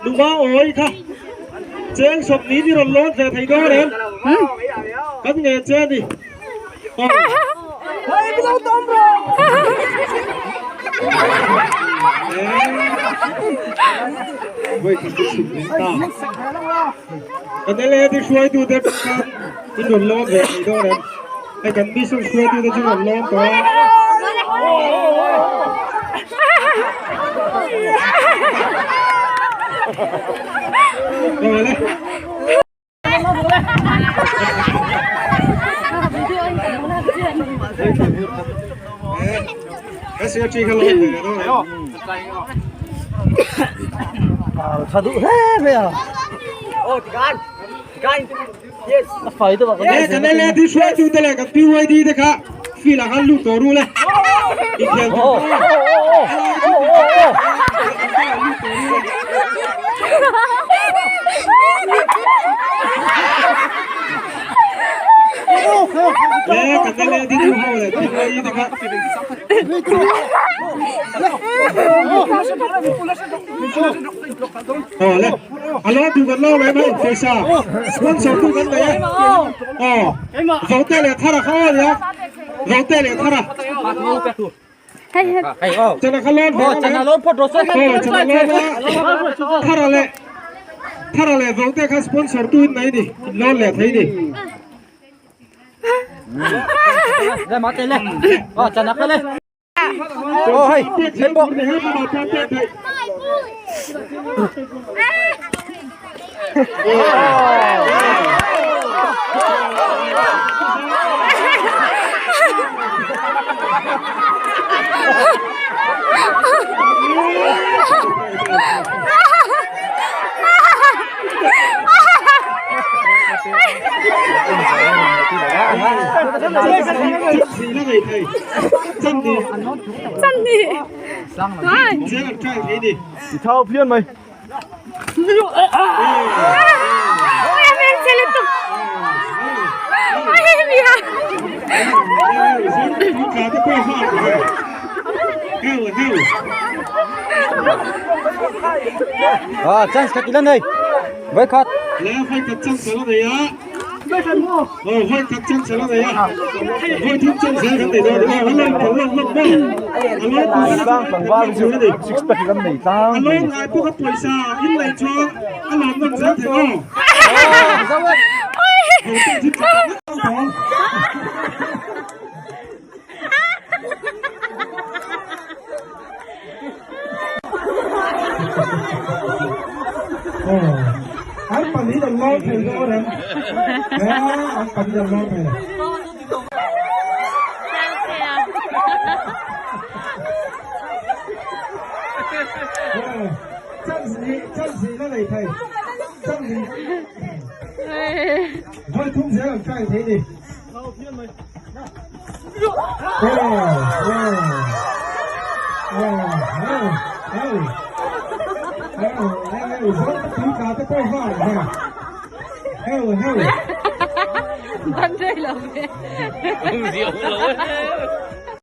Nula awi kha cheng sawmhnih ni rawn lawn ve thei dawn em? Kan ngen che a ni. Kan LAD hruaitu te khan in rawn lawn ve thei dawn em? Hei kan mission hruaitu te chu rawn lawn tawh a. Kan LAD hruaitu te leh kan PYD te kha field ah khan lut tawh ru le. Inkhel tur kha. Le kan LAD nu ho leh PYD te kha. Aw le a lo tu kan lo mai mai pawisa sponsor tu kan nei a aw vote leh thar a kha aw nia vote leh thar a chana kha loan ve chana loan phot ro se chana loan a thar a leh thar a leh vote kha sponsor tu in nei ni loan leh thei ni Le ma te le aw chana kha le Oh, hey, hey, po. Thau phian mai. À, chance khat ila nei. Vai khat. Tlang tlangval chu six pack kan nei tlang pui ni. An pahnih an lawm thei dawn em? An pahnih an lawm thei. Chance la nei thei. Chance Voi thum zel an try thei ni.